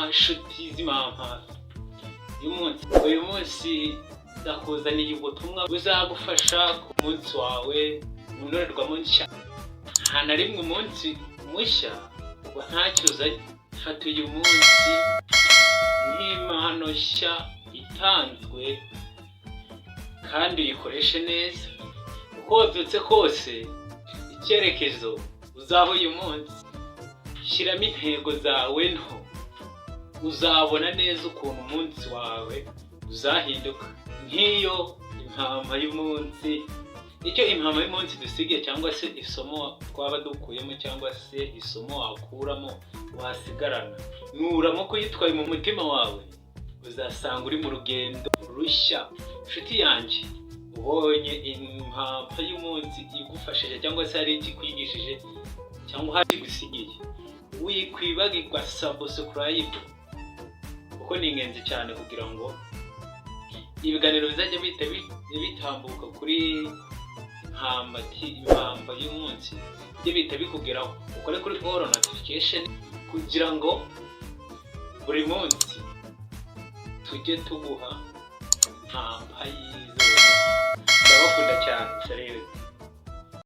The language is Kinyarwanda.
Nshuti z'impamba y'umunsi, uyu munsi ndakuzaniye ubutumwa buzagufasha ku munsi wawe mu ndorerwamo nshya. Nta na rimwe umunsi mushya ngo ntacyo uzanye. Fata uyu munsi nk'impano nshya itanzwe kandi uyikoreshe neza. Uko wabyutse kose, icyerekezo uzaba uyu munsi, shyiramo intego zawe nto, uzabona neza ukuntu umunsi wawe uzahinduka. Nk'iyo impamba y'umunsi, icyo impamba y'umunsi dusigaye cyangwa se isomo twaba dukuyemo cyangwa se isomo wakuramo wasigarana, nuramuka uyitwaye mu mutima wawe, uzasanga uri mu rugendo rushya. Inshuti yanjye, ubonye impamba y'umunsi igufashije cyangwa se hari icyo ikwigishije cyangwa hari igusigiye, wikwibagirwa subscribe, kuko ni ingenzi cyane kugira ngo ibiganiro bizajya bihita bitambuka kuri impamba y'umunsi bijye bihita bikugeraho. Ukore kuri all notification kugira ngo buri munsi tujye tuguha impamba y'izuba. Ndabakunda cyane, salute.